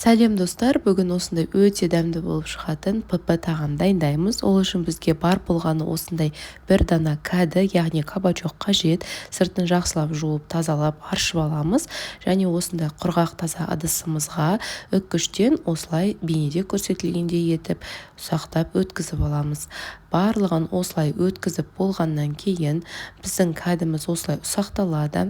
Сәлем, достар! Бүгін осындай өте дәмді болып шығатын ПП тағам дайындаймыз. Ол үшін бізге бар болғаны осындай бір дана кәді, яғни кабачок қажет. Сыртын жақсылап жуып, тазалап, аршып аламыз және осындай құрғақ таза ыдысымызға үккіштен осылай бейнеде көрсетілгендей етіп ұсақтап өткізіп аламыз. Барлығын осылай өткізіп болғаннан кейін біздің кәдіміз осылай ұсақталады.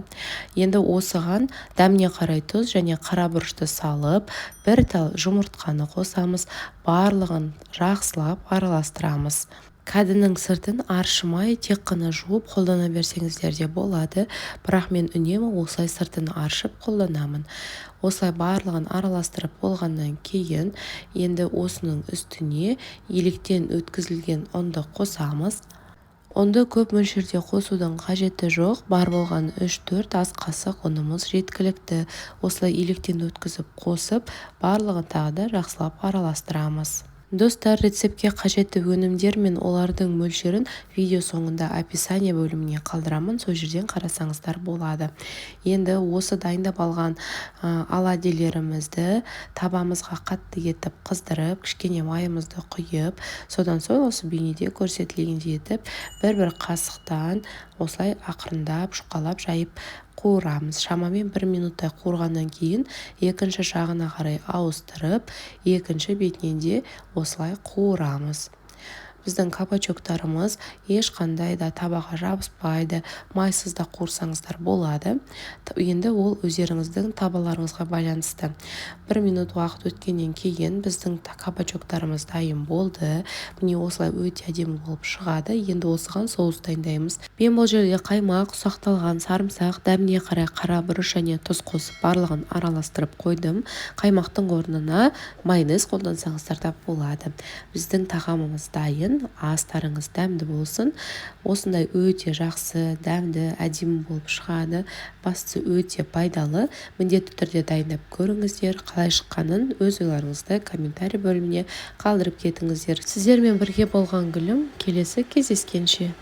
Енді осыған дәміне қарай тұз және қара бұрышты салып, бір тал жұмыртқаны қосамыз. Барлығын жақсылап араластырамыз. Кәдінің сыртын аршымай, тек қана жуып қолдана берсеңіздер де болады, бірақ мен үнемі осылай сыртын аршып қолданамын. Осылай барлығын араластырып болғаннан кейін енді осының үстіне електен өткізілген ұнды қосамыз. Ұнды көп мөлшерде қосудың қажеті жоқ, бар болған 3-4 ас қасық ұнымыз жеткілікті. Осылай електен өткізіп қосып, барлығын тағы да жақсылап араластырамыз. Достар, рецептке қажетті өнімдер мен олардың мөлшерін видео соңында описание бөліміне қалдырамын, сол жерден қарасаңыздар болады. Енді осы дайындап алған оладьилерімізді табамызға қатты етіп қыздырып, кішкене майымызды құйып, содан соң осы бейнеде көрсетілгендей етіп бір-бір қасықтан осылай ақырындап жұқалап жайып қуырамыз. Шамамен бір минуттай қуырғаннан кейін екінші жағына қарай ауыстырып, екінші бетінен де осылай қуырамыз. Біздің кабачоктарымыз ешқандай да табаға жабыспайды, майсыз да қуырсаңыздар болады. Енді ол өздеріңіздің табаларыңызға байланысты. Бір минут уақыт өткеннен кейін біздің кабачоктарымыз дайын болды. Міне, осылай өте әдемі болып шығады. Енді осыған соус дайындаймыз. Мен бұл жерде қаймақ, ұсақталған сарымсақ, дәміне қарай қара бұрыш және тұз қосып, барлығын араластырып қойдым. Қаймақтың орнына майонез қолдансаңыздар да болады. Біздің тағамымыз дайын. Астарыңыз дәмді болсын! Осындай өте жақсы, дәмді, әдемі болып шығады. Бастысы, өте пайдалы. Міндетті түрде дайындап көріңіздер. Қалай шыққанын өз ойларыңызды комментарий бөліміне қалдырып кетіңіздер. Сіздермен бірге болған Гүлім. Келесі кездескенше!